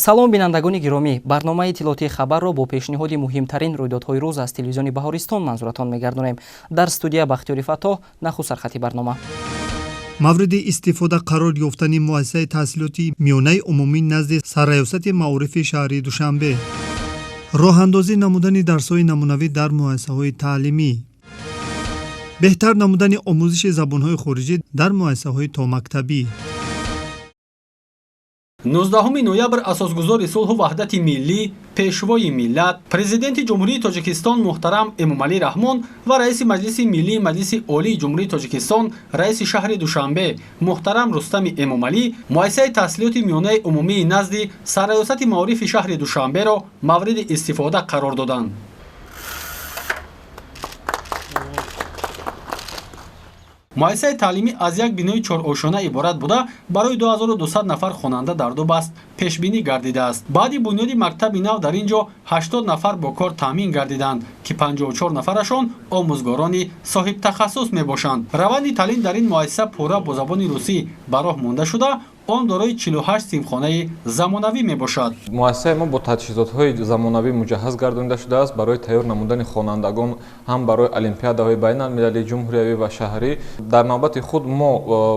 Салом, бинандагони гиромӣ! Барномаи иттилоотии «Хабарро» бо пешниҳоди муҳимтарин рӯйдодҳои рӯз аз телевизиони «Баҳористон» манзуратон мегардонем. Дар студия Бахтиёри Фаттоҳ. Нахуст сархати барнома. Мавриди истифода қарор ёфтани муассисаи таҳсилоти миёнаи умумӣ назди Сарраёсати маорифи шаҳри Душанбе, роҳандозӣ намудани дарсҳои намунавӣ дар муассисаҳои таълимӣ, беҳтар намудани омӯзиши забонҳои хориҷӣ дар муассисаҳои томактабӣ. 19 ноябр асосгузори сулҳу ваҳдати миллӣ, Пешвои миллат, Президенти Ҷумҳурии Тоҷикистон муҳтарам Эмомалӣ Раҳмон ва Раиси Маҷлиси Миллии Маҷлиси Олии Ҷумҳурии Тоҷикистон, Раиси шаҳри Душанбе муҳтарам Рустами Эмомалӣ муассисаи таҳсилоти миёнаи умумии назди Сарраёсати маорифи шаҳри Душанберо мавриди истифода қарор доданд. Муассисаи таълимӣ аз як бинои чорошёна иборат буда, барои 2200 нафар хонанда дар ду баст пешбинӣ гардидааст. Баъди бунёди мактаби нав дар ин ҷо 80 нафар бо кор таъмин гардиданд, ки 54 нафарашон омӯзгорони соҳибтахассус мебошанд. Раванди таълим дар ин муассиса пурра бо забони русӣ ба роҳ монда шуда, он дорои 48 синфхонаи замонавӣ мебошад. Муассисаи мо бо таҷҳизотҳои замонавӣ муҷаҳҳаз гардонида шудааст барои тайёр намудани хонандагон ҳам барои олимпиадаҳои байналмилалӣ, ҷумҳуриявӣ ва шаҳрӣ. Дар навбати худ мо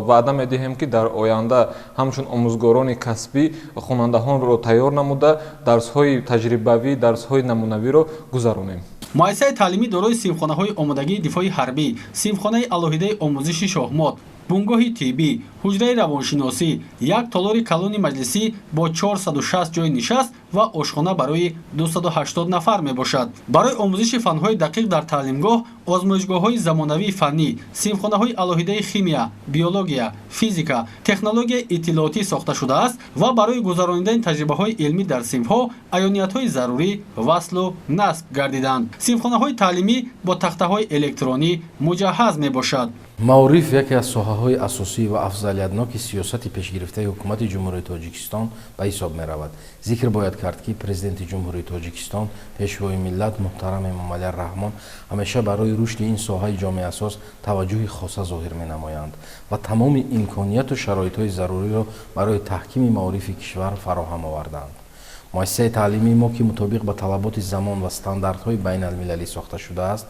ваъда медиҳем, ки дар оянда ҳамчун омӯзгорони касбӣ хонандаҳонро тайёр намуда, дарсҳои таҷрибавӣ, дарсҳои намунавиро гузаронем. Муассисаи таълимӣ дорои синфхонаҳои омодагии дифои ҳарбӣ, синфхонаи алоҳидаи омӯзиши шоҳмот, бунгоҳи тиббӣ, ҳуҷраи равоншиносӣ, як толори калони маҷлисӣ бо 460 ҷойи нишаст ва ошхона барои 280 нафар мебошад. Барои омӯзиши фанҳои дақиқ дар таълимгоҳ озмоишгоҳҳои замонавии фаннӣ, синфхонаҳои алоҳидаи химия, биология, физика, технологияи иттилоотӣ сохта шудааст ва барои гузаронидани таҷрибаҳои илмӣ дар синфҳо аёниятҳои зарурӣ васлу насб гардиданд. Синфхонаҳои таълимӣ бо тахтаҳои электронӣ муҷаҳҳаз мебошад. Маориф яке аз соҳаҳои асосӣ ва афзалиятноки сиёсати пешгирифтаи Ҳукумати Ҷумҳурии Тоҷикистон ба ҳисоб меравад. Зикр бояд кард, ки Президенти Ҷумҳурии Тоҷикистон, Пешвои миллат муҳтарам Эмомалӣ Раҳмон ҳамеша барои рушди ин соҳаи ҷомеасоз таваҷҷӯҳи хоса зоҳир менамоянд ва тамоми имконияту шароитҳои заруриро барои таҳкими маорифи кишвар фароҳам оварданд. Муассисаи таълимии мо, ки мутобиқ ба талаботи замон ва стандартҳои байналмилалӣ сохта шудааст,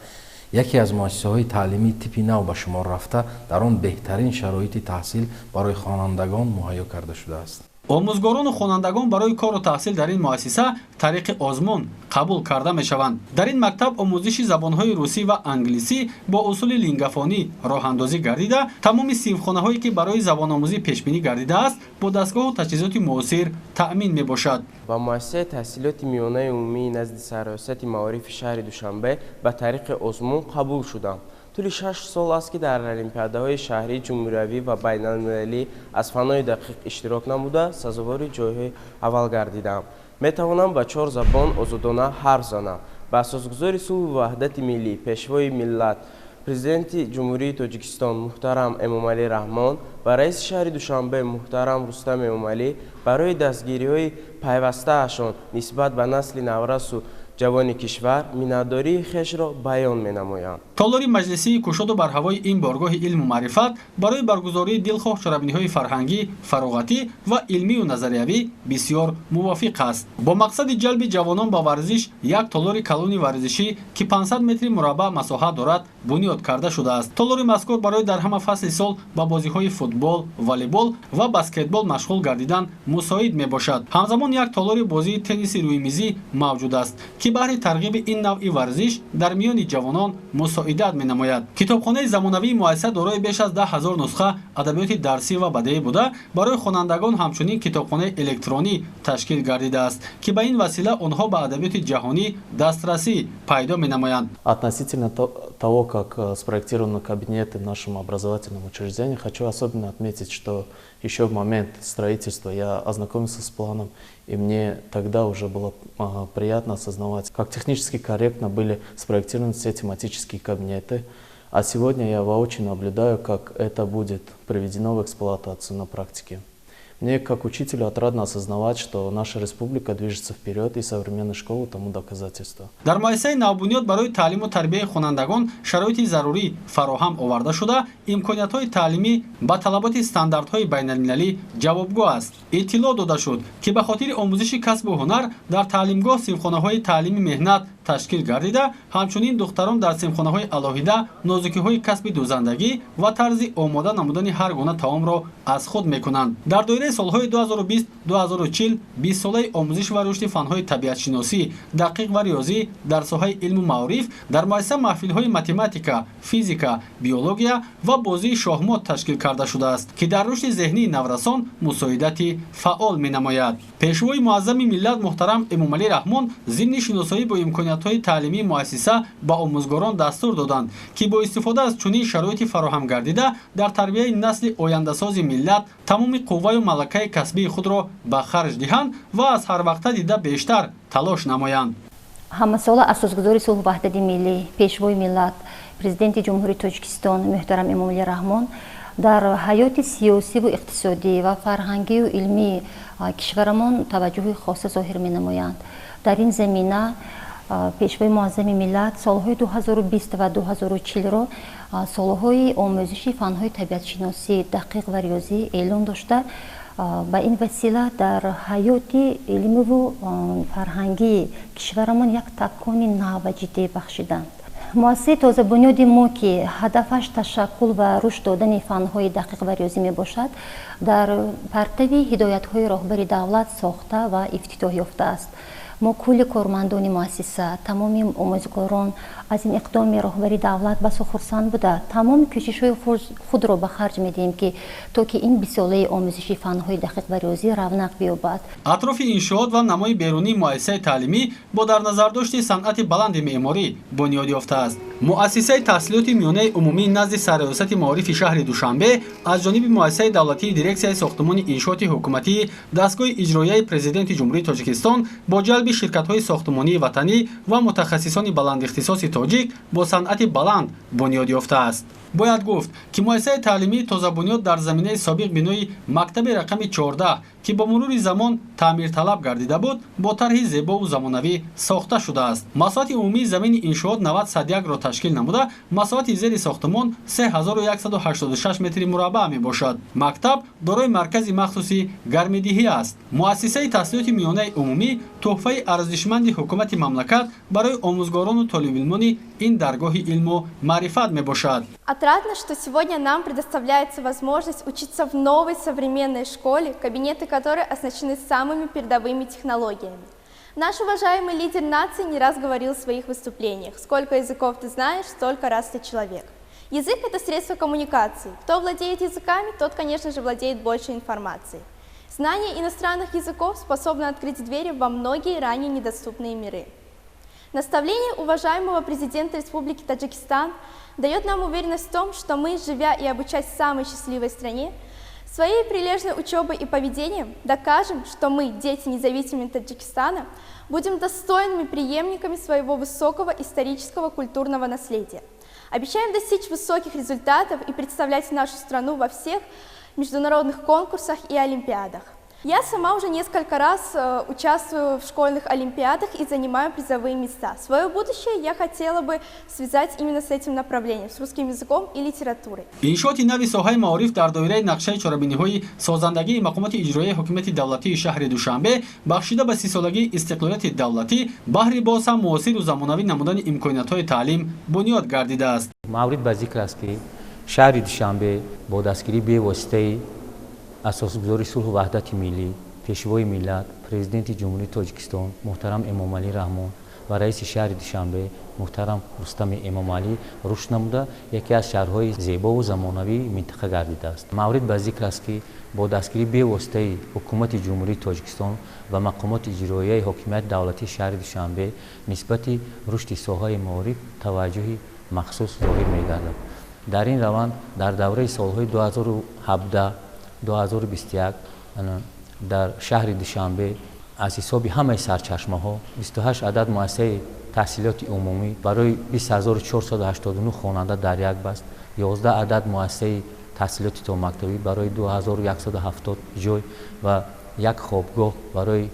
яке аз муассисаҳои таълимии типи нав ба шумор рафта, дар он беҳтарин шароити таҳсил барои хонандагон муҳайё карда шудааст. Омӯзгорону хонандагон барои кору таҳсил дар ин муассиса тариқи озмун қабул карда мешаванд. Дар ин мактаб омӯзиши забонҳои русӣ ва англисӣ бо усули лингафонӣ роҳандозӣ гардида, тамоми синфхонаҳое, ки барои забономӯзӣ пешбинӣ гардидааст, бо дастгоҳу таҷҳизоти муосир таъмин мебошад. Ба муассисаи таҳсилоти миёнаи умумии назди Сарраёсати маорифи шаҳри Душанбе ба тариқи озмун қабул шудам. Тӯли 6 сол аст, ки дар олимпиадаҳои шаҳрӣ, ҷумҳуриявӣ ва байналмилалӣ аз фанҳои дақиқ иштирок намуда, сазовори ҷойҳои аввал гардидаам. Метавонам ба чор забон озодона ҳарф занам. Ба асосгузори сулҳу ваҳдати миллӣ, Пешвои миллат, Президенти Ҷумҳурии Тоҷикистон муҳтарам Эмомалӣ Раҳмон ва раиси шаҳри Душанбе муҳтарам Рустам Эмомалӣ барои дастгириҳои пайвастаашон нисбат ба насли наврасу ҷавони кишвар миннатдории хешро баён менамоям. Толори маҷлисии кушоду барҳавои ин боргоҳи илму маърифат барои баргузории дилхоҳ чорабиниҳои фарҳангӣ, фароғатӣ ва илмию назариявӣ бисёр мувофиқ аст. Бо мақсади ҷалби ҷавонон ба варзиш як толори калони варзишӣ, ки 500 метри мураббаъ масоҳат дорад, бунёд карда шудааст. Толори мазкур барои дар ҳама фасли сол ба бозиҳои футбол, волейбол ва баскетбол машғул гардидан мусоид мебошад. Ҳамзамон як толори бозии тенниси рӯймизӣ мавҷуд аст, ки баҳри тарғиби ин навъи варзиш дар миёни ҷавонон мусоидат менамояд. Китобхонаи замонавии муассиса дорои беш аз 10 000 нусха адабиёти дарсӣ ва бадеӣ буда, барои хонандагон ҳамчунин китобхонаи электронӣ ташкил гардидааст, ки ба ин васила онҳо ба адабиёти ҷаҳонӣ дастрасӣ пайдо менамоянд. Относительно того, как спроектированы кабинеты в нашем образовательном учреждении, хочу особенно отметить, что еще в момент строительства я ознакомился с планом, и мне тогда уже было приятно осознавать, как технически корректно были спроектированы все тематические кабинеты. А сегодня я воочию наблюдаю, как это будет приведено в эксплуатацию на практике. Мне, как учителю, отрадно осознавать, что наша республика движется вперед, и современная школа тому доказательство. Дар муассисаи навбунёд барои таълиму тарбияи хонандагон шароити зарурӣ фароҳам оварда шуда, имкониятҳои таълимӣ ба талаботи стандартҳои байналмилалӣ ҷавобгӯ аст. Иттилоъ дода шуд, ки ба хотири омӯзиши касбу ҳунар дар таълимгоҳ синфхонаҳои таълими меҳнат ташкил гардида, ҳамчунин духтарон дар синфхонаҳои алоҳида нозукиҳои касби дӯзандагӣ ва тарзи омода намудани ҳар гуна таомро аз худ мекунанд. Дар доираи солҳои 2020-2040 бистсолаи омӯзиш ва рушди фанҳои табиатшиносӣ, дақиқ ва риёзӣ дар соҳаи илму маориф дар муассиса маҳфилҳои математика, физика, биология ва бозии шоҳмот ташкил карда шудааст, ки дар рушди зеҳнии наврасон мусоидати фаъол менамояд. Пешвои муаззами миллат муҳтарам Эмомалӣ Раҳмон зимни шиносоӣ бо имкониятҳои таълимии муассиса ба омӯзгорон дастур доданд, ки бо истифода аз чунин шароити фароҳам гардида дар тарбияи насли ояндасози миллат тамоми қувваю малакаи касбии худро ба харҷ диҳанд ва аз ҳарвақта дида бештар талош намоянд. Ҳамасола асосгузори сулҳу ваҳдати миллӣ, пешвои миллат, президенти Ҷумҳурии Тоҷикистон муҳтарам Эмомалӣ Раҳмон дар ҳаёти сиёсиву иқтисодӣ ва фарҳангию илмии кишварамон таваҷҷӯҳи хоса зоҳир менамоянд. Дар ин замина пешвои муаззами миллат солҳои 2020 ва 2040-ро солҳои омӯзиши фанҳои табиатшиносӣ, дақиқ ва риёзӣ эълон дошта, ба ин васила дар ҳаёти илмиву фарҳангии кишварамон як такони нав ва ҷиддӣ бахшиданд. Муассисаи тозабунёди мо, ки ҳадафаш ташаккул ва рушд додани фанҳои дақиқ ва риёзӣ мебошад, дар партави ҳидоятҳои роҳбари давлат сохта ва ифтитоҳ ёфтааст. Мо кулли кормандони муассиса, тамоми омӯзгорон аз ин иқдоми роҳбари давлат басо хурсанд буда, тамоми кӯшишҳои худро ба харҷ медиҳем, ки то ки ин бисолаи омӯзиши фанҳои дақиқ ва риёзӣ равнақ биёбад. Атрофи иншоот ва намои берунии муассисаи таълимӣ бо дар назардошти санъати баланди меъморӣ бунёд ёфтааст. Муассисаи таҳсилоти миёнаи умумии назди сарраёсати маорифи шаҳри Душанбе аз ҷониби муассисаи давлатии дирексияи сохтумони иншооти ҳукуматии дастгоҳи иҷроияи президенти Ҷумҳурии Тоҷикистон бо ҷалби ширкатҳои сохтумонии ватанӣ ва мутахассисони баландихтисоси тоҷик бо санъати баланд бунёд ёфтааст. Бояд гуфт, ки муассисаи таълимии тозабунёд дар заминаи собиқ бинои мактаби рақами 14, ки бо мурури замон таъмирталаб гардида буд, бо тарҳи зебову замонавӣ сохта шудааст. Масоҳати умумии замини иншоот 90,1-ро ташкил намуда, масоҳати зери сохтумон 3186 метри мураббаъ мебошад. Мактаб дорои маркази махсуси гармидиҳӣ аст. Муассисаи таҳсилоти миёнаи умумӣ тӯҳфаи арзишманди ҳукумати мамлакат барои омӯзгорону толибилмони ин даргоҳи илму маърифат мебошад. Отрадно, что сегодня нам предоставляется возможность учиться в новой современной школе, кабинеты которой оснащены самыми передовыми технологиями. Наш уважаемый лидер нации не раз говорил в своих выступлениях: сколько языков ты знаешь, столько раз ты человек. Язык – это средство коммуникации. Кто владеет языками, тот, конечно же, владеет больше информацией. Знание иностранных языков способно открыть двери во многие ранее недоступные миры. Наставление уважаемого президента Республики Таджикистан дает нам уверенность в том, что мы, живя и обучаясь в самой счастливой стране, своей прилежной учебой и поведением докажем, что мы, дети независимого Таджикистана, будем достойными преемниками своего высокого исторического культурного наследия. Обещаем достичь высоких результатов и представлять нашу страну во всех международных конкурсах и олимпиадах. Я сама уже несколько раз участвую в школьных олимпиадах и занимаю призовые места. Свое будущее я хотела бы связать именно с этим направлением, с русским языком и литературой. Иншооти нави соҳаи маориф дар доираи нақшаи чорабиниҳои созандагии мақомоти иҷроияи ҳокимияти давлатии шаҳри Душанбе, бахшида ба 30-солагии истиқлолияти давлатӣ, баҳри боз ҳам муосиру замонавӣ намудани имкониятҳои таълим бунёд гардидааст. Маврид ба зикр аст, ки шаҳри Душанбе бо дастгирии бевоситаи асосгузори сулҳу ваҳдати миллӣ, пешвои миллат, президенти Ҷумҳурии Тоҷикистон муҳтарам Эмомалӣ Раҳмон ва раиси шаҳри Душанбе муҳтарам Рустами Эмомалӣ рушд намуда, яке аз шаҳрҳои зебову замонавии минтақа гардидааст. Маврид ба зикр аст, ки бо дастгирии бевоситаи ҳукумати Ҷумҳурии Тоҷикистон ва мақомоти иҷроияи ҳокимияти давлатии шаҳри Душанбе нисбати рушди соҳаи маориф таваҷҷӯҳи махсус зоҳир мегардад. Дар ин раванд дар давраи солҳои 2017-2021 дар шаҳри Душанбе аз ҳисоби ҳамаи сарчашмаҳо 28 адад муассисаи таҳсилоти умумӣ барои 20489 хонанда дар як баст, 11 адад муассисаи таҳсилоти томактабӣ барои 2170 ҷой ва як хобгоҳ барои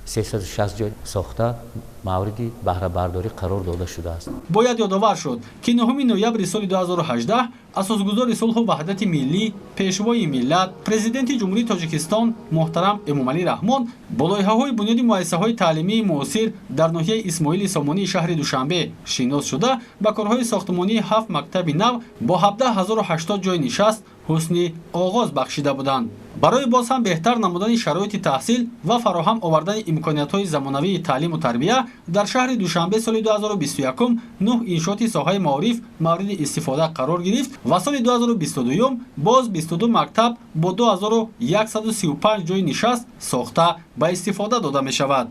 360 ҷой сохта мавриди баҳрабардорӣ қарор дода шудааст. Бояд ёдовар шуд, ки 9 ноябри соли 2018 асосгузори сулҳу ваҳдати миллӣ, пешвои миллат, президенти Ҷумҳурии Тоҷикистон муҳтарам Эмомалӣ Раҳмон бо лоиҳаҳои бунёди муассисаҳои таълимии муосир дар ноҳияи Исмоили Сомонии шаҳри Душанбе шинос шуда, ба корҳои сохтмонии 7 мактаби нав бо 17080 ҷойи нишаст ҳусни оғоз бахшида буданд. Барои боз ҳам беҳтар намудани шароити таҳсил ва фароҳам овардани имкониятҳои замонавии таълиму тарбия дар шаҳри Душанбе соли 2021 9 иншооти соҳаи маориф мавриди истифода қарор гирифт ва соли 2022 боз 22 мактаб бо 2135 ҷойи нишаст сохта ба истифода дода мешавад.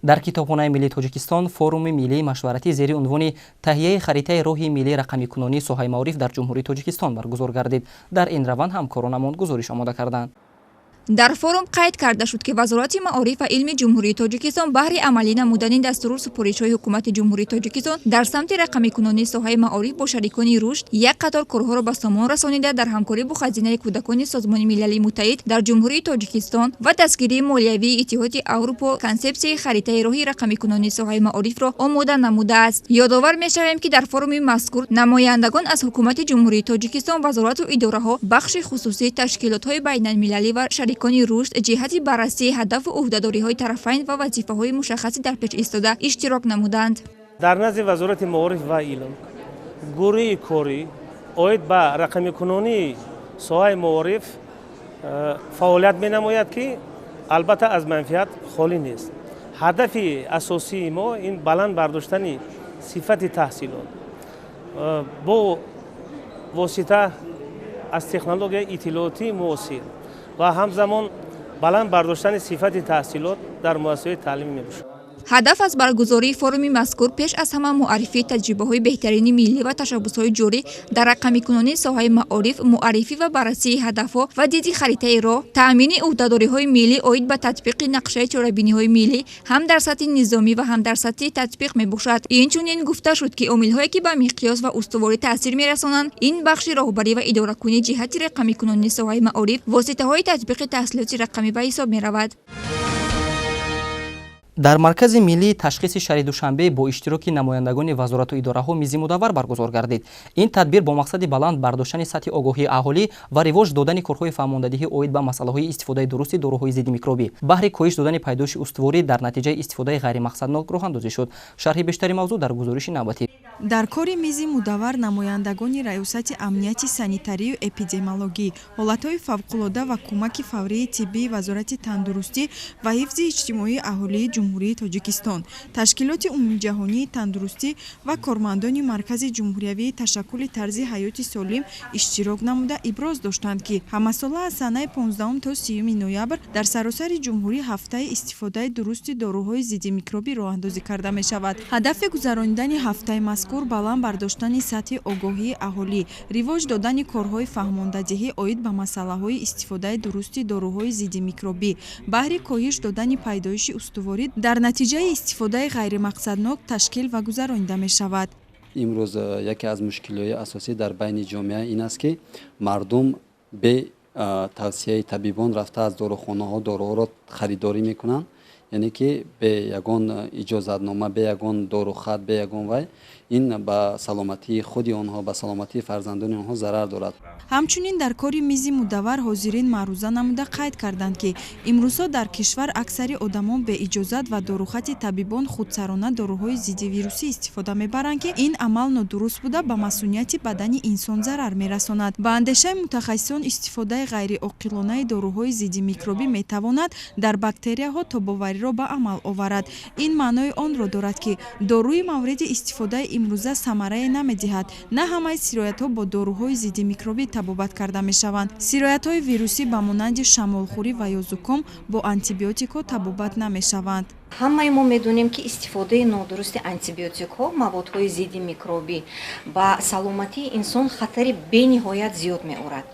Дар Китобхонаи миллии Тоҷикистон форуми миллии машваратӣ зери унвони таҳияи харитаи роҳи миллии рақамикунонии соҳаи маориф дар Ҷумҳурии Тоҷикистон баргузор гардид. Дар ин раванд ҳамкоронамон гузориш омода карданд. Дар форум қайд карда шуд, ки Вазорати маориф ва илми Ҷумҳурии Тоҷикистон баҳри амалӣ намудани дастуру супоришҳои Ҳукумати Ҷумҳурии Тоҷикистон дар самти рақамикунонии соҳаи маориф бо шарикони рушд як қатор корҳоро ба сомон расонида, дар ҳамкорӣ бо Хазинаи кӯдакони Созмони Милали Муттаҳид дар Ҷумҳурии Тоҷикистон ва дастгирии молиявии Иттиҳоди Аврупо консепсияи харитаи роҳи рақамикунонии соҳаи маорифро омода намудааст. Ёдовар мешавем, ки дар форуми мазкур намояндагон аз Ҳукумати Ҷумҳурии Тоҷикистон, вазорату идораҳо, бахши хусусӣ, ташкилотҳои байналмилалӣ ва шарикони рушд ҷиҳати баррасии ҳадафу ӯҳдадориҳои тарафайн ва вазифаҳои мушаххаси дар пеш истода иштирок намуданд. Дар назди Вазорати маориф ва илм гурӯҳи корӣ оид ба рақамикунонии соҳаи маориф фаъолият менамояд, ки албатта аз манфиат холӣ нест. Ҳадафи асосии мо ин баланд бардоштани сифати таҳсилот бо восита аз технологияи иттилоотии муосир ва ҳамзамон баланд бардоштани сифати таҳсилот дар муассисаҳои таълимӣ мебошад. Ҳадаф аз баргузории форуми мазкур пеш аз ҳама муаррифии таҷрибаҳои беҳтарини миллӣ ва ташаббусҳои ҷорӣ дар рақамикунонии соҳаи маориф, муаррифӣ ва баррасии ҳадафҳо ва диди харитаи роҳ, таъмини ӯҳдадориҳои миллӣ оид ба татбиқи нақшаи чорабиниҳои миллӣ ҳам дар сатҳи низомӣ ва ҳам дар сатҳи татбиқ мебошад. Инчунин гуфта шуд, ки омилҳое ки ба миқёс ва устуворӣ таъсир мерасонанд, ин бахши роҳбарӣ ва идоракунӣ ҷиҳати рақамикунонии соҳаи маориф, воситаҳои татбиқи таҳсилоти рақамӣ ба ҳисоб меравад. Дар Маркази миллии ташхиси шаҳри Душанбе бо иштироки намояндагони вазорату идораҳо мизи мудаввар баргузор гардид. Ин тадбир бо мақсади баланд бардоштани сатҳи огоҳии аҳолӣ ва ривоҷ додани корҳои фаҳмондадиҳӣ оид ба масъалаҳои истифодаи дурусти доруҳои зидди микробӣ баҳри коҳиш додани пайдоиши устуворӣ дар натиҷаи истифодаи ғайримақсаднок роҳандозӣ шуд. Шарҳи бештари мавзӯъ дар гузориши навбатӣ. Дар кори мизи мудаввар намояндагони Раёсати амнияти санитарию эпидемиологӣ, ҳолатҳои фавқулода ва кӯмаки фаврии тиббии Вазорати тандурустӣ ва ҳифзи иҷтимоии аҳолии Ҷумҳурии Тоҷикистон, Ташкилоти умумиҷаҳонии тандурустӣ ва кормандони Маркази ҷумҳуриявии ташаккули тарзи ҳаёти солим иштирок намуда иброз доштанд, ки ҳамасола аз санаи 15 то 30 ноябр дар саросари ҷумҳурӣ ҳафтаи истифодаи дурусти доруҳои зидди микробӣ роҳандозӣ карда мешавад. Ҳадафи гузаронидани ҳафтаи мазкур баланд бардоштани сатҳи огоҳии аҳолӣ, ривоҷ додани корҳои фаҳмондадиҳӣ оид ба масъалаҳои истифодаи дурусти доруҳои зидди микробӣ баҳри коҳиш додани пайдоиши устуворӣ дар натиҷаи истифодаи ғайримақсаднок ташкил ва гузаронида мешавад. Имрӯз яке аз мушкилиҳои асосӣ дар байни ҷомеа ин аст, ки мардум бе тавсияи табибон рафта аз дорухонаҳо доруҳоро харидорӣ мекунанд, яъне ки бе ягон иҷозатнома, бе ягон дорухат, бе ягон вай. Ин ба саломатии худи онҳо, ба саломатии фарзандони онҳо зарар дорад. Ҳамчунин дар кори мизи мудаввар ҳозирин маъруза намуда қайд карданд, ки имрӯзҳо дар кишвар аксари одамон беиҷозат ва дорухати табибон худсарона доруҳои зиддивирусӣ истифода мебаранд, ки ин амал нодуруст буда ба масунияти бадани инсон зарар мерасонад. Ба андешаи мутахассисон, истифодаи ғайриоқилонаи доруҳои зиддимикробӣ метавонад дар бактерияҳо тобовариро ба амал оварад. Ин маънои онро дорад, ки доруи мавриди истифодаи имрӯза самарае намедиҳад. На ҳамаи сироятҳо бо доруҳои зиддимикробӣ табобат карда мешаванд. Сироятҳои вирусӣ ба монанди шамолхӯрӣ ва ё зуком бо антибиотикҳо табобат намешаванд. Ҳамаи мо медонем, ки истифодаи нодурусти антибиотикҳо, маводҳои зидди микробӣ ба саломатии инсон хатари бениҳоят зиёд меорад.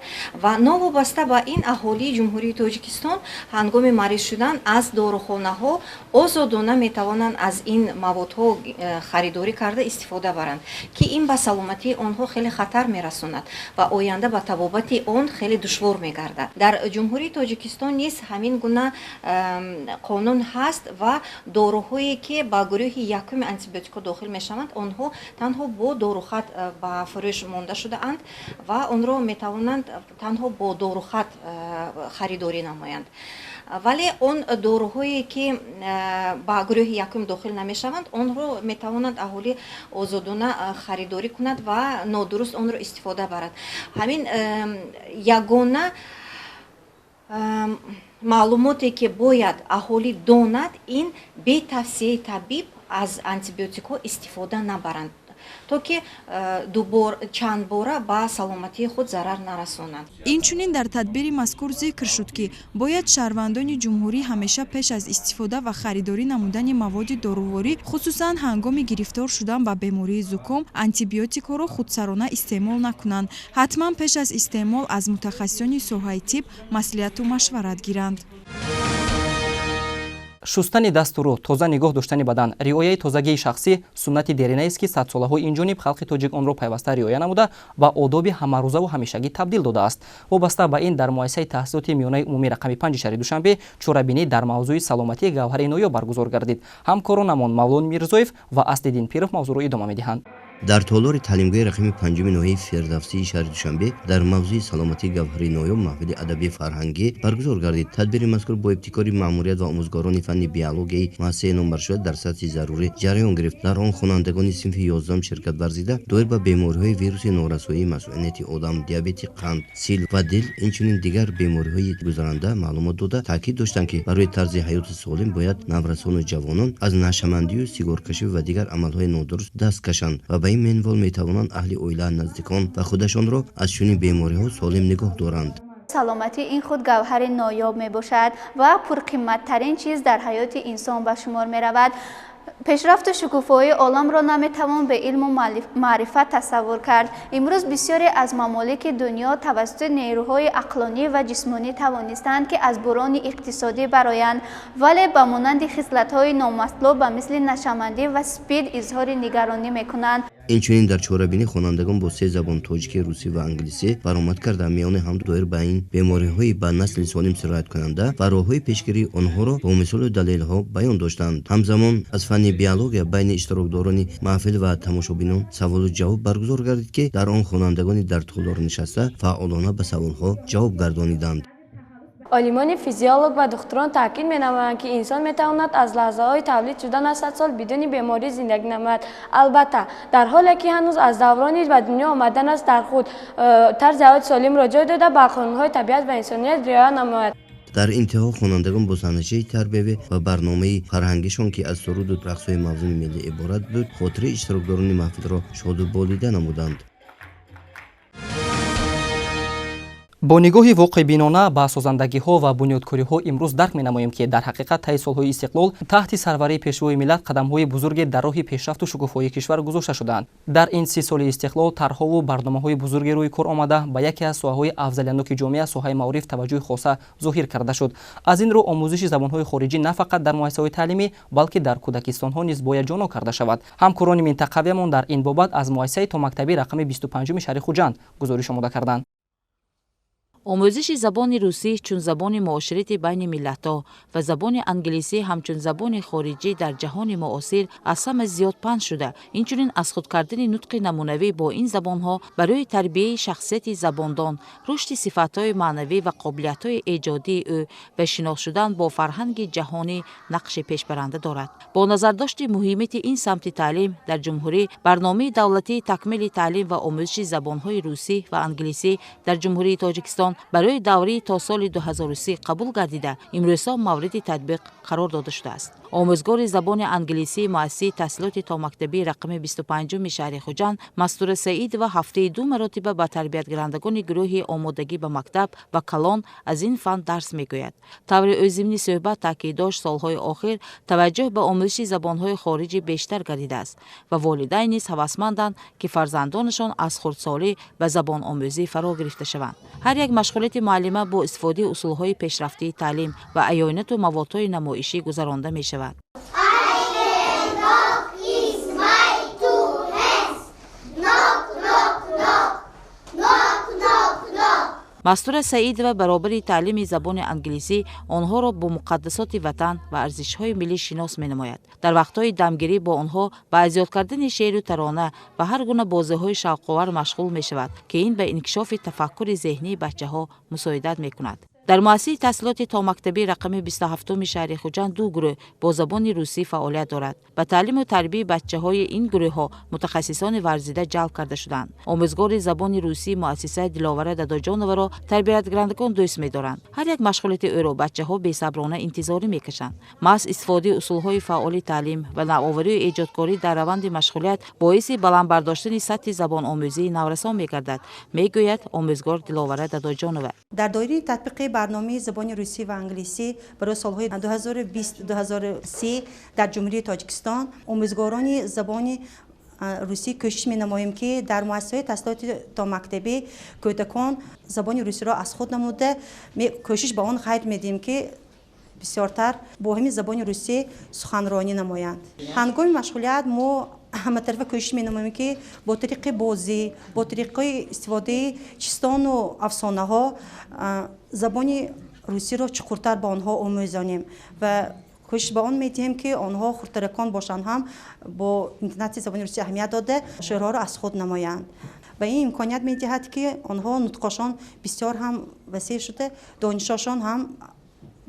Ва новобаста ба ин, аҳолии Ҷумҳурии Тоҷикистон ҳангоми мариз шудан аз дорухонаҳо озодона метавонанд аз ин маводҳо харидорӣ карда истифода баранд, ки ин ба саломатии онҳо хеле хатар мерасонад ва оянда ба табобати он хеле душвор мегардад. Дар Ҷумҳурии Тоҷикистон низ ҳамин гуна қонун ҳаст ва доруҳое, ки ба гурӯҳи якуми антибиотикҳо дохил мешаванд, онҳо танҳо бо дорухат ба фурӯш монда шудаанд ва онро метавонанд танҳо бо дорухат харидорӣ намоянд. Вале он доруҳое, ки ба гурӯҳи якум дохил намешаванд, онро метавонанд аҳолӣ озодона харидорӣ кунад ва нодуруст онро истифода барад. Ҳамин ягона маълумоте, ки бояд аҳолӣ донад, ин бе тавсияи табиб аз антибиотикҳо истифода набаранд, то ки чандбора ба саломатии худ зарар нарасонанд. Инчунин дар тадбири мазкур зикр шуд, ки бояд шаҳрвандони ҷумҳурӣ ҳамеша пеш аз истифода ва харидорӣ намудани маводи доруворӣ, хусусан ҳангоми гирифтор шудан ба бемории зуком, антибиотикҳоро худсарона истеъмол накунанд. Ҳатман пеш аз истеъмол аз мутахассисони соҳаи тиб маслиҳату машварат гиранд. Шустани дасту рӯ, тоза нигоҳ доштани бадан, риояи тозагии шахсӣ суннати деринаест, ки садсолаҳои инҷониб халқи тоҷик онро пайваста риоя намуда, ба одоби ҳамарӯзаву ҳамешагӣ табдил додааст. Вобаста ба ин дар муассисаи таҳсилоти миёнаи умумӣ рақами 5 шаҳри Душанбе чорабинӣ дар мавзӯи саломатии гавҳари ноёб баргузор гардид. Ҳамкоронамон Мавлон Мирзоев ва Аслиддин Пиров мавзӯъро идома медиҳанд. Дар толори таълимгоҳи рақами 5-уми ноҳияи Фирдавсии шаҳри Душанбе дар мавзӯи саломатии гавҳари ноёб маҳфили адабии фарҳангӣ баргузор гардид. Тадбири мазкур бо ибтикори маъмурият ва омӯзгорони фанни биологияи муассисаи номбаршуда дар сатҳи зарурӣ ҷараён гирифт. Дар он хонандагони синфи 11 ширкат варзида, доир ба бемориҳои вируси норасоии масъунияти одам, диабети қанд, сил ва дил, инчунин дигар бемориҳои гузаранда маълумот дода, таъкид доштанд, ки барои тарзи ҳаёти солим бояд наврасону ҷавонон аз нашъамандию сигоркашӣ ва дигар амалҳои нодуруст даст кашанд ва ба ин минвол метавонанд аҳли оила, наздикон ва худашонро аз чунин бемориҳо солим нигоҳ доранд. Саломатӣ ин худ гавҳари ноёб мебошад ва пурқимматтарин чиз дар ҳаёти инсон ба шумор меравад. Пешрафту шукуфоии оламро наметавон бе илму маърифат тасаввур кард. Имрӯз бисёре аз мамолики дунё тавассути нерӯҳои ақлонӣ ва ҷисмонӣ тавонистанд, ки аз бурони иқтисодӣ бароянд, вале ба монанди хислатҳои номатлуб ба мисли нашъамандӣ ва спид изҳори нигаронӣ мекунанд. Инчунин дар чорабинӣ хонандагон бо се забон тоҷикӣ, русӣ ва англисӣ баромад карда, миёни ҳам доир ба ин бемориҳои ба насли солим сирояткунанда ва роҳҳои пешгирии онҳоро бо мисолу далелҳо баён доштанд. Ҳамзамон аз фанни биология байни иштирокдорони маҳфил ва тамошобинон саволу ҷавоб баргузор гардид, ки дар он хонандагони дар толор нишаста фаъолона ба саволҳо ҷавоб гардониданд. Олимони физиолог ва духтурон таъкид менамоянд, ки инсон метавонад аз лаҳзаҳои тавлид шудан аз 100 сол бидуни беморӣ зиндагӣ намояд. Албатта, дар ҳоле ки ҳанӯз аз даврони ба дунё омадан аст, дар худ тарзи ҳаёти солимро ҷой дода, ба қонунҳои табиат ва инсоният риоя намояд. Дар интиҳо хонандагон бо саҳначаи тарбиявӣ ва барномаи фарҳангишон, ки аз суруду рақсҳои мавзуни миллӣ иборат буд, хотираи иштирокдорони маҳфилро шоду болида намуданд. Бо нигоҳи воқеъбинона ба созандагиҳо ва бунёдкориҳо имрӯз дарк менамоем, ки дар ҳақиқат таи солҳои истиқлол таҳти сарварии Пешвои миллат қадамҳои бузурге дар роҳи пешрафту шукуфоии кишвар гузошта шудаанд. Дар ин 30 соли истиқлол тарҳову барномаҳои бузурге рӯи кор омада, ба яке аз соҳаҳои афзалиятноки ҷомеа, соҳаи маориф, таваҷҷӯҳи хоса зоҳир карда шуд. Аз ин рӯ омӯзиши забонҳои хориҷӣ на фақат дар муассисаҳои таълимӣ, балки дар кӯдакистонҳо низ бояд ҷоно карда шавад. Ҳамкорони минтақавиамон дар ин бобат аз муассисаи томактабӣ рақами 25-уми шаҳри Хуҷанд гузориш омода карданд. Омӯзиши забони русӣ чун забони муоширати байни миллатҳо ва забони англисӣ ҳамчун забони хориҷӣ дар ҷаҳони муосир аз ҳама зиёд паҳн шуда, инчунин аз худ кардани нутқи намунавӣ бо ин забонҳо барои тарбияи шахсияти забондон, рушди сифатҳои маънавӣ ва қобилиятҳои эҷодии ӯ ва шинос шудан бо фарҳанги ҷаҳонӣ нақши пешбаранда дорад. Бо назардошти муҳимияти ин самти таълим дар ҷумҳурӣ, барномаи давлатии такмили таълим ва омӯзиши забонҳои русӣ ва англисӣ дар Ҷумҳурии Тоҷикистон Барои давраи то соли 2030 қабул гардида, имрӯзҳо мавриди татбиқ қарор дода шудааст. Омӯзгори забони англисии муассисаи таҳсилоти томактабии рақами 25-уми шаҳри Хуҷанд Мастура Саидова ҳафтаи 2 маротиба ба тарбиятгирандагони гурӯҳи омодагӣ ба мактаб ва калон аз ин фан дарс мегӯяд. Таври ӯ зимни суҳбат таъкид дошт, солҳои охир таваҷҷӯҳ ба омӯзиши забонҳои хориҷӣ бештар гардидааст ва волидайн низ ҳавасманданд, ки фарзандонашон аз хурдсолӣ ба забономӯзӣ фаро гирифта шаванд. Ҳар як машғулияти муаллима бо истифодаи усулҳои пешрафтии таълим ва аёнату маводҳои намоишӣ гузаронда мешавад. Мастура Саидова баробари таълими забони англисӣ онҳоро бо муқаддасоти ватан ва арзишҳои миллӣ шинос менамояд. Дар вақтҳои дамгирӣ бо онҳо ба азёд кардани шеъру тарона ва ҳар гуна бозиҳои шавқовар машғул мешавад, ки ин ба инкишофи тафаккури зеҳнии бачаҳо мусоидат мекунад. Дар муассисаи таҳсилоти томактабӣ рақами 27-уми шаҳри Хуҷанд 2 гурӯҳ бо забони русӣ фаъолият дорад. Ба таълиму тарбияи бачаҳои ин гурӯҳҳо мутахассисони варзида ҷалб карда шуданд. Омӯзгори забони русии муассисаи Диловара Дадоҷоноваро тарбиятгирандагон дӯст медоранд. Ҳар як машғулияти ӯро бачаҳо бесаброна интизорӣ мекашанд. Маҳз истифодаи усулҳои фаъоли таълим ва навоварию эҷодкорӣ дар раванди машғулият боиси баланд бардоштани сатҳи забономӯзии наврасон мегардад, мегӯяд омӯзгор Диловара Дадоҷонова. Дар доираи татбиқи барномаи забони русӣ ва англисӣ барои солҳои 2020-2030 дар Ҷумҳурии Тоҷикистон омӯзгорони забони русӣ кӯшиш менамоем, ки дар муассисаҳои таҳсилоти томактабӣ кӯдакон забони русиро аз худ намуда, кӯшиш ба он қайд медиҳем, ки бисёртар бо ҳамин забони русӣ суханронӣ намоянд. Ҳангоми машғулият мо ҳаматарафа кӯшиш менамоем, ки бо тариқи бозӣ, бо тариқи истифодаи чистону афсонаҳо забони русиро чуқуртар ба онҳо омӯзонем ва кӯшиш ба он медиҳем, ки онҳо хурдтаракон бошанд ҳам бо интонатсияи забони русӣ аҳамият дода, шеърҳоро аз худ намоянд. Ва ин имконият медиҳад, ки онҳо нутқошон бисёр ҳам васеъ шуда,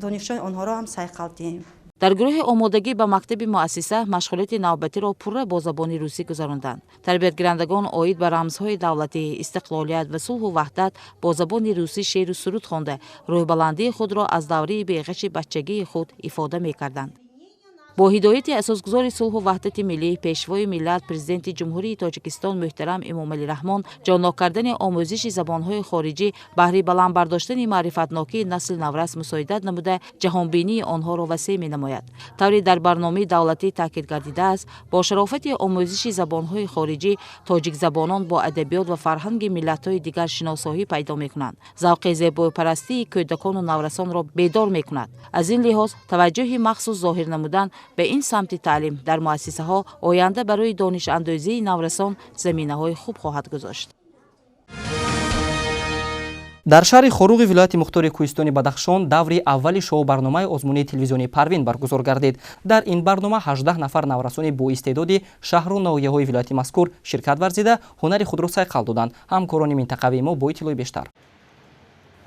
донишҳои онҳоро ҳам сайқал диҳем. Дар гурӯҳи омодагӣ ба мактаби муассиса машғулияти навбатиро пурра бо забони русӣ гузаронданд. Тарбиятгирандагон оид ба рамзҳои давлатӣ, истиқлолият ва сулҳу ваҳдат бо забони русӣ шеъру суруд хонда, рӯҳбаландии худро аз давраи беғаши бачагии худ ифода мекарданд. Бо ҳидояти асосгузори сулҳу ваҳдати миллӣ, пешвои миллат, президенти Ҷумҳурии Тоҷикистон муҳтарам Эмомалӣ Раҳмон, ҷоннок кардани омӯзиши забонҳои хориҷӣ баҳри баланд бардоштани маърифатнокии насли наврас мусоидат намуда, ҷаҳонбинии онҳоро васеъ менамояд. Тавре дар барномаи давлатӣ таъкид гардидааст, бо шарофати омӯзиши забонҳои хориҷӣ тоҷикзабонон бо адабиёт ва фарҳанги миллатҳои дигар шиносоӣ пайдо мекунанд, завқи зебопарастии кӯдакону наврасонро бедор мекунад. Аз ин лиҳоз таваҷҷӯҳи махсус зоҳир намудан ба ин самти таълим дар муассисаҳо оянда барои донишандӯзии наврасон заминаҳои хуб хоҳад гузошт. Дар шаҳри Хоруғи вилояти мухтори кӯҳистони Бадахшон даври аввали шоу-барномаи озмунии телевизионии Парвин баргузор гардид. Дар ин барнома 18 нафар наврасони боистеъдоди шаҳру ноҳияҳои вилояти мазкур ширкат варзида, ҳунари худро сайқал доданд. Ҳамкорони минтақавии мо бо иттилои бештар.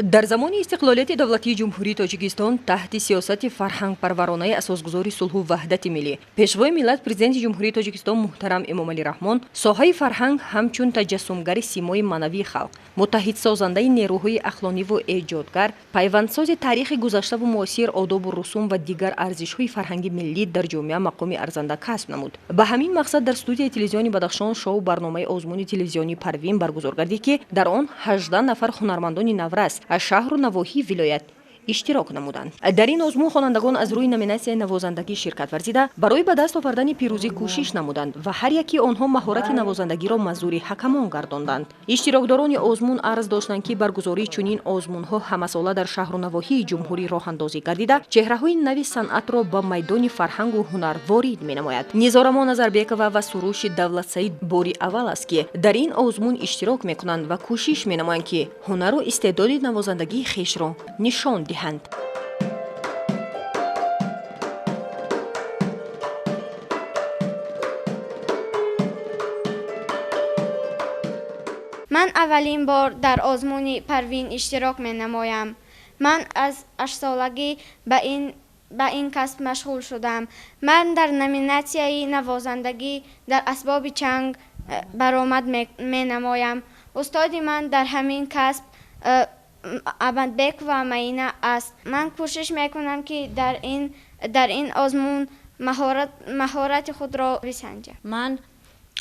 Дар замони истиқлолияти давлатии Ҷумҳурии Тоҷикистон таҳти сиёсати фарҳангпарваронаи асосгузори сулҳу ваҳдати миллӣ, пешвои миллат, президенти Ҷумҳурии Тоҷикистон муҳтарам Эмомалӣ Раҳмон соҳаи фарҳанг ҳамчун таҷассумгари симои маънавии халқ, муттаҳидсозандаи нерӯҳои ахлониву эҷодгар, пайвандсози таърихи гузаштаву муосир, одобу русум ва дигар арзишҳои фарҳанги миллӣ дар ҷомеа мақоми арзанда касб намуд. Ба ҳамин мақсад дар студияи телевизиони Бадахшон шоу барномаи озмуни телевизионии Парвин баргузор гардид, ки дар он 18 нафар ҳунармандони наврас аз шаҳру навоҳии вилоят иштирок намуданд. Дар ин озмун хонандагон аз рӯи номинатсияи навозандагӣ ширкат варзида, барои ба даст овардани пирӯзӣ кӯшиш намуданд ва ҳар яки онҳо маҳорати навозандагиро мазури ҳакамон гардонданд. Иштирокдорони озмун арз доштанд, ки баргузории чунин озмунҳо ҳамасола дар шаҳру навоҳии ҷумҳурӣ роҳандозӣ гардида, чеҳраҳои нави санъатро ба майдони фарҳангу ҳунар ворид менамояд. Низорамо Назарбекова ва Суруши Давлатсаид бори аввал аст, ки дар ин озмун иштирок мекунанд ва кӯшиш менамоянд, ки ҳунару истеъдоди навозандагии хешро нишон диҳанд. Ман аввалин бор дар озмуни Парвин иштирок менамоям. Ман аз 8-солагӣ ба ин касб машғул шудам. Ман дар номинатсияи навозандагӣ дар асбоби чанг баромад менамоям. Устоди ман дар ҳамин касб Абадбекова Маина аст. Ман кӯшиш мекунам, ки дар ин озмун маҳорати худро бисанҷам. Ман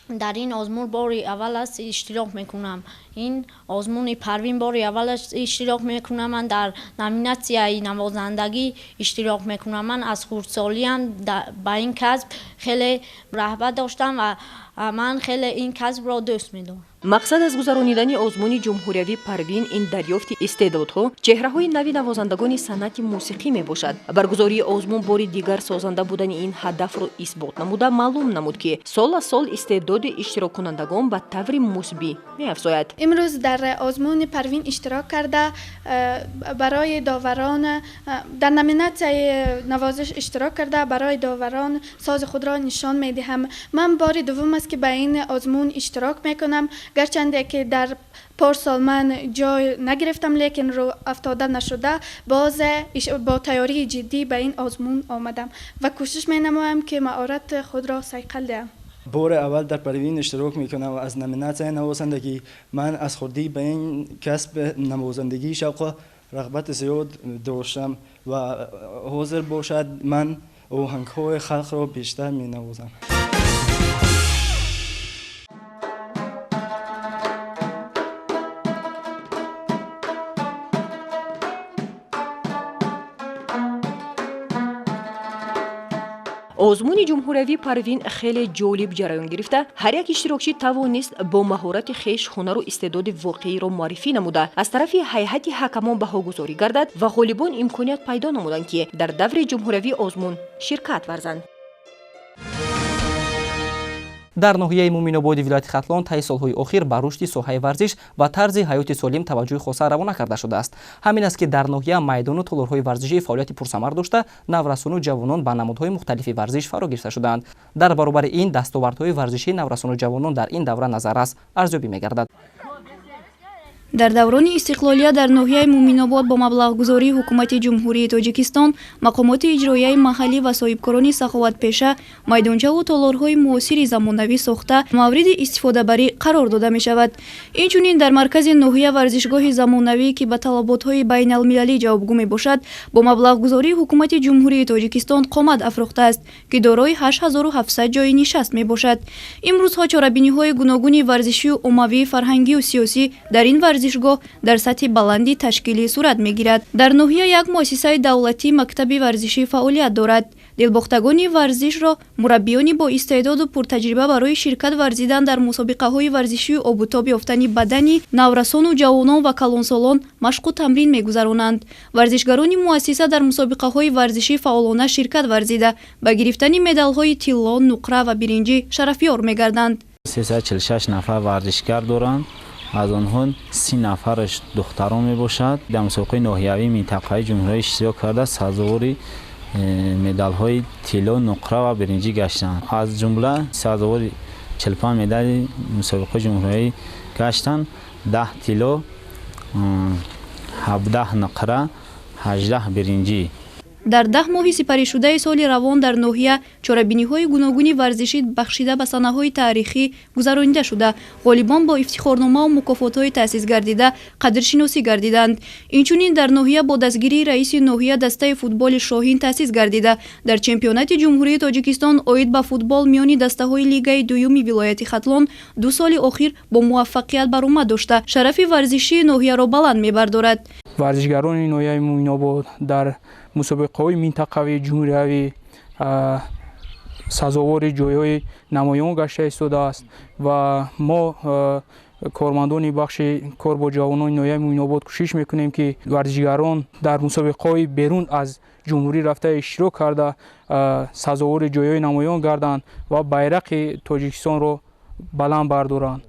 дар ин озмун бори аввал аст иштирок мекунам. Ин озмуни Парвин бори аввал аст иштирок мекунам. Ман дар номинатсияи навозандагӣ иштирок мекунам. Ман аз хурдсолиам ба ин касб хеле раҳбат доштам ва ман хеле ин касбро дӯст медорам. Мақсад аз гузаронидани озмуни ҷумҳуриявии Парвин ин дарёфти истеъдодҳо, чеҳраҳои нави навозандагони санъати мусиқӣ мебошад. Баргузории озмун бори дигар созанда будани ин ҳадафро исбот намуда, маълум намуд, ки сол аз сол истеъдоди иштироккунандагон ба таври мусбӣ меафзояд. Имрӯз дар озмуни Парвин иштирок карда, барои доварон дар номинатсияи навозиш иштирок карда, барои доварон сози худро нишон медиҳам. Ман бори дуввум аст, ки ба ин озмун иштирок мекунам. Гарчанде ки дар порсол ман ҷой нагирифтам, лекин рӯ афтода нашуда, боз бо тайёрии ҷиддӣ ба ин озмун омадам ва кӯшиш менамоям, ки маҳорати худро сайқал диҳам. Бори аввал дар Парвин иштирок мекунам аз номинатсияи навозандагӣ. Ман аз хурдӣ ба ин касб навозандагӣ шавқу рағбати зиёд доштам ва ҳозир бошад ман оҳангҳои халқро бештар менавозам. Озмуни ҷумҳуриявии Парвин хеле ҷолиб ҷараён гирифта, ҳар як иштирокчӣ тавонист бо маҳорати хеш ҳунару истеъдоди воқеиро муаррифӣ намуда, аз тарафи ҳайати ҳакамон баҳогузорӣ гардад ва ғолибон имконият пайдо намуданд, ки дар даври ҷумҳуриявии озмун ширкат варзанд. Дар ноҳияи Муминободи вилояти Хатлон таи солҳои охир ба рушди соҳаи варзиш ва тарзи ҳаёти солим таваҷҷӯҳи хоса равона карда шудааст. Ҳамин аст, ки дар ноҳия майдону толорҳои варзишӣ фаъолияти пурсамар дошта, наврасону ҷавонон ба намудҳои мухталифи варзиш фаро гирифта шудаанд. Дар баробари ин дастовардҳои варзишии наврасону ҷавонон дар ин давра назаррас арзёбӣ мегардад. Дар даврони истиқлолият дар ноҳияи Муминобод бо маблағгузории ҳукумати Ҷумҳурии Тоҷикистон, мақомоти иҷроияи маҳаллӣ ва соҳибкорони саховатпеша майдончаву толорҳои муосири замонавӣ сохта, мавриди истифодабарӣ қарор дода мешавад. Инчунин дар маркази ноҳия варзишгоҳи замонавӣ, ки ба талаботҳои байналмилалӣ ҷавобгӯ мебошад, бо маблағгузории ҳукумати Ҷумҳурии Тоҷикистон қомат афрохтааст, ки дорои 8700 ҷойи нишаст мебошад. Имрӯзҳо чорабиниҳои гуногуни варзишию оммавӣ, фарҳангию сиёсӣ дар ин варзишгоҳ дар сатҳи баланди ташкилӣ сурат мегирад. Дар ноҳия як муассисаи давлатӣ мактаби варзишӣ фаъолият дорад. Дилбохтагони варзишро мураббиёни бо истеъдоду пуртаҷриба барои ширкат варзидан дар мусобиқаҳои варзишию обутоб ёфтани бадани наврасону ҷавонон ва калонсолон машқу тамрин мегузаронанд. Варзишгарони муассиса дар мусобиқаҳои варзишӣ фаъолона ширкат варзида, ба гирифтани медалҳои тилло, нуқра ва биринҷӣ шарафёр мегарданд. 346 нафар варзишгар доранд, аз онҳо 30 нафараш духтарон мебошад. Дар мусобиқаи ноҳиявии минтақаи ҷумҳурӣ иштирок карда, сазовори медалҳои тилло, нуқра ва биринҷӣ гаштанд. Аз ҷумла сазовори 45 медали мусобиқаи ҷумҳурӣ гаштанд: 10 тилло, 17 нуқра, 18 биринҷӣ. Дар 10 моҳи сипаришудаи соли равон дар ноҳия чорабиниҳои гуногуни варзишӣ бахшида ба санаҳои таърихӣ гузаронида шуда, ғолибон бо ифтихорномаву мукофотҳои таъсис гардида қадршиносӣ гардиданд. Инчунин дар ноҳия бо дастгирии раиси ноҳия дастаи футболи Шоҳин таъсис гардида, дар чемпионати Ҷумҳурии Тоҷикистон оид ба футбол миёни дастаҳои лигаи дуюми вилояти Хатлон 2 соли охир бо муваффақият баромад дошта, шарафи варзишии ноҳияро баланд мебардорад. Варзишгарони ноҳияи Муминобод дар мусобиқаҳои минтақавӣ, ҷумҳуриявӣ сазовори ҷойҳои намоён гашта истодааст ва мо кормандони бахши кор бо ҷавонони ноҳияи Муминобод кӯшиш мекунем, ки варзишгарон дар мусобиқаҳои берун аз ҷумҳурӣ рафта иштирок карда, сазовори ҷойҳои намоён гарданд ва байрақи Тоҷикистонро баланд бардоранд.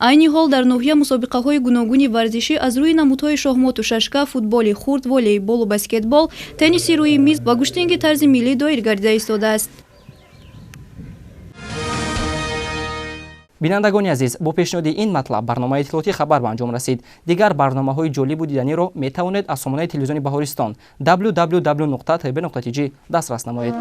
Айни ҳол дар ноҳия мусобиқаҳои гуногуни варзишӣ аз рӯи намудҳои шоҳмоту шашка, футболи хурд, волейболу баскетбол, тенниси рӯи миз ва гӯштинги тарзи миллӣ доир гардида истодааст. Бинандагони азиз, бо пешниҳоди ин матлаб барномаи иттилоотии хабар ба анҷом расид. Дигар барномаҳои ҷолибу диданиро метавонед аз сомонаи телевизиони Баҳористон www.tb.tj дастрас намоед.